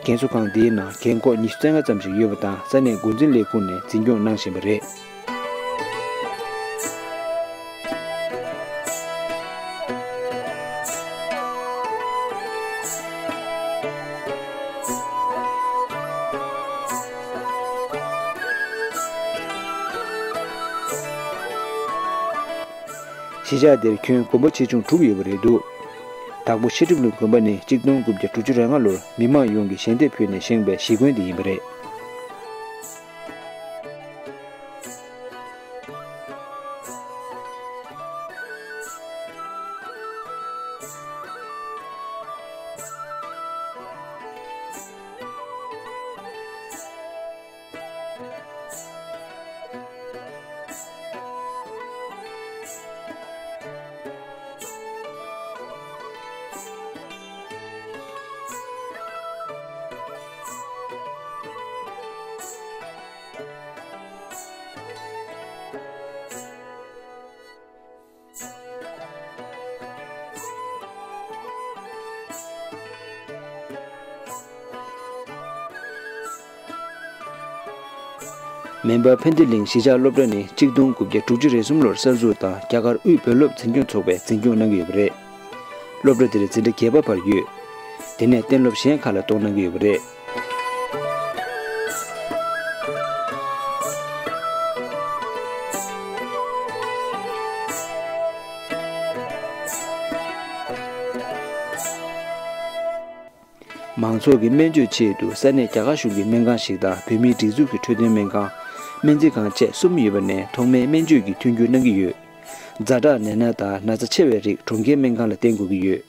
རྒན་གསོ་ཁང་འདིའི་ནང་རྒན་འཁོགས་ཉི་ཤུ་རྩ་ལྔ་ཙམ་ཞིག་ཡོད་པ་དང་། ས་གནས་འགོ་འཛིན་ལས་ཁུངས་ནས་འཛིན་སྐྱོང་གནང་བཞིན་པ་རེད། གཞིས་ཆགས་འདིར་ཁྱོན་དགོན་པ་ཆེ་ཆུང་དྲུག་ཡོད་པ་རེད་འདུག་དྭགས་པོ་ཤེས་སྒྲིབ་གླིང་དགོན་པ་ནི་གཅིག་སྟོང་དགུ་བརྒྱ་དྲུག་ཅུ་རེ་ལྔ་ལོར་མི་མང་ཡོངས་ཀྱིས་ཞལ་འདེབས་ཕུལ་ནས་བཞེངས་པའི་གཞིས་དགོན་དེ་ཡིན་པ་རེད། མོན་པ་ཕན་བདེ་གླིང་གཞིས་ཆགས་སློབ་གྲྭ་ནི་གཅིག་སྟོང་དགུ་བརྒྱ་དྲུག་ཅུ་རེ་གསུམ་ལོར་གསར་འཛུགས་དང་རྒྱ་གར་དབུས་བོད་སློབ་འཛིན་སྐྱོང་ཚོགས་པས་འཛིན་སྐྱོང་གནང་གི་ཡོད་པ་རེད། སློབ་གྲྭ་འདིར་འཛིན་གྲྭ་བརྒྱད་པ་བར་ཡོད། དེ་ནས་གཏན་སློབ་གཞན་ཁག་ལ་གཏོང་གནང་གི་ཡོད་པ་རེད། མང་ཚོགས་ཀྱི་སྨན་བཅོས་ཆེད་དུ་ས་གནས་རྒྱ་གར་གཞུང་གི་སྨན་ཁང་ཞིག་དང་བོད་མིའི་སྒྲིག་འཛུགས་ཀྱི་འཕྲོད་བསྟེན་སྨན་ཁང་། སྨན་རྩིས་ཁང་བཅས་གསུམ་ཡོད་པ་ནས་ཐོག་མའི་སྨན་བཅོས་ཀྱི་མཐུན་འགྱུར་གནང་གི་ཡོད། ཛ་དྲག་ནད་མནར་དང་ན་ཚ་ཆེ་བའི་རིགས་གྲོང་ཁྱེར་སྨན་ཁང་ལ་བསྟེན་དགོས་ཀྱི་ཡོད།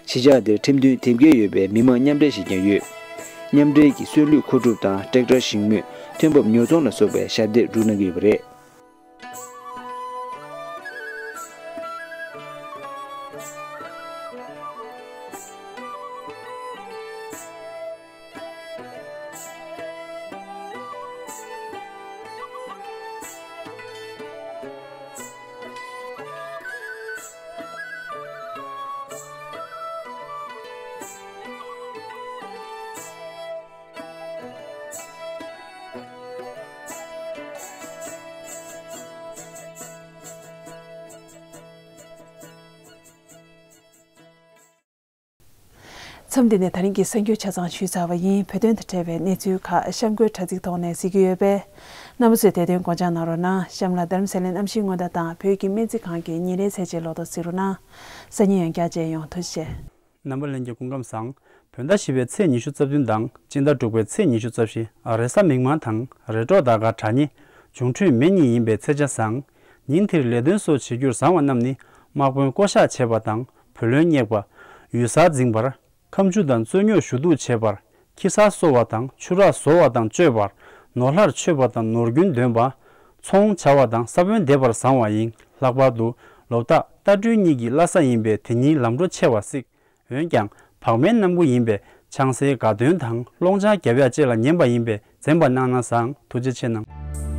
གཞིས་ཆགས་འདིར་ཁྲིམས་མཐུན་དེབ་སྐྱེལ་ཡོད་པའི་མི་མང་མཉམ་འབྲེལ་ཞིག་ཀྱང་ཡོད། མཉམ་འབྲེལ་གྱིས་སོན་ལུད་མཁོ་སྒྲུབ་དང་ཊེག་ཊར་ཞིང་རྨོས། ཐོན་འབབ་ཉོ་ཚོང་ལ་སོགས་པའི་ཞབས་འདེགས་སྒྲུབ་གནང་གི་ཡོད་པ་རེད། མཚམས་འདི་ནས་ད་རིང་གི་གསར་འགྱུར་ཆ་ཚང་ཞུས་ཚར་བ་ཡིན། བོད་དོན་དང་འབྲེལ་བའི་གནས་ཚུལ་ཁག་གཤམ་འཁོད་དྲ་ཚིགས་ཐོག་ནས་གཟིགས་ཀྱི་ཡོད་པས། རྣམ་པ་ཚོས་དེ་དོན་དགོངས་འཇགས་གནང་རོགས་གནང་། གཤམ་ལ་རྡ་རམ་ས་ལའི་གནམ་གཤིས་སྔོན་བརྡ་དང་བོད་ཀྱི་སྨན་རྩིས་ཁང་གི་ཉིན་རེའི་ཚད་ཆེན་ལོ་ཐོ་གཟིགས་རོགས་གནང་། སང་ཉིན་ཡང་བསྐྱར་མཇལ་ཡོང་། ཐུགས་རྗེ་ཆེ། རྣམ་པ་ལྷན་རྒྱས་སྐུ་ཁམས་བཟང་། བོད་ཟླ་བཞི་པའི་ཚེས་ཉི་ཤུ་རྩ་བདུན་དང་སྤྱི་ཟླ་དྲུག་པའི་ཚེས་ཉི་ཤུ་རྩ་བཞི། རེས་གཟའ་མིག་དམར་དང་རེས་གྲོགས་ཟླ་སྐར་གྲངས་གཉིས། འབྱུང་འཕྲོད་མེ་གཉིས་ཡིན་པའི་ཚེས་ཆ་བཟང་། ཉིན་དེར་ལས་དོན་སོགས་བྱེད་རྒྱུར་བཟང་བ་རྣམས་ནི་དམག་དཔོན་བསྐོ་གཞག་བྱེད་པ་དང་བུ་ལོན་བསྙེགས་པ། ཡུལ་གསར་འཛིན་པར། ཁ་མཆུ་དང་རྩོད་རྙོག་ཞུ་གཏུག་བྱེད་པར། ཁྱི་གསར་གསོ་བ་དང་ཆུ་རགས་བཟོ་བ་དང་གཅོད་པར། ནོར་ལྷར་མཆོད་པ་དང་ནོར་རྒྱུན་འདོན་པ། ཚོང་བྱ་བ་དང་ས་བོན་འདེབས་པར་བཟང་བ་ཡིན། ལྷག་པར་དུ་ལོ་རྟགས་རྟ་སྦྲུལ་གཉིས་ཀྱི་བླ་གཟའ་ཡིན་པས་དེ་ཉིན་ལམ་འགྲོ་ཆེ་བ་སྲིད། འོན་ཀྱང་བག་མེད་གནམ་སྒོ་ཡིན་པས་ཆང་སའི་དགའ་སྟོན་དང་སློང་ཆང་རྒྱབ་ཡག་བཅས་ལ་ཉན་པ་ཡིན་པས་འཛེམ་པ་གནང་ན་བཟང་། ཐུགས་རྗེ་ཆེ་གནང་།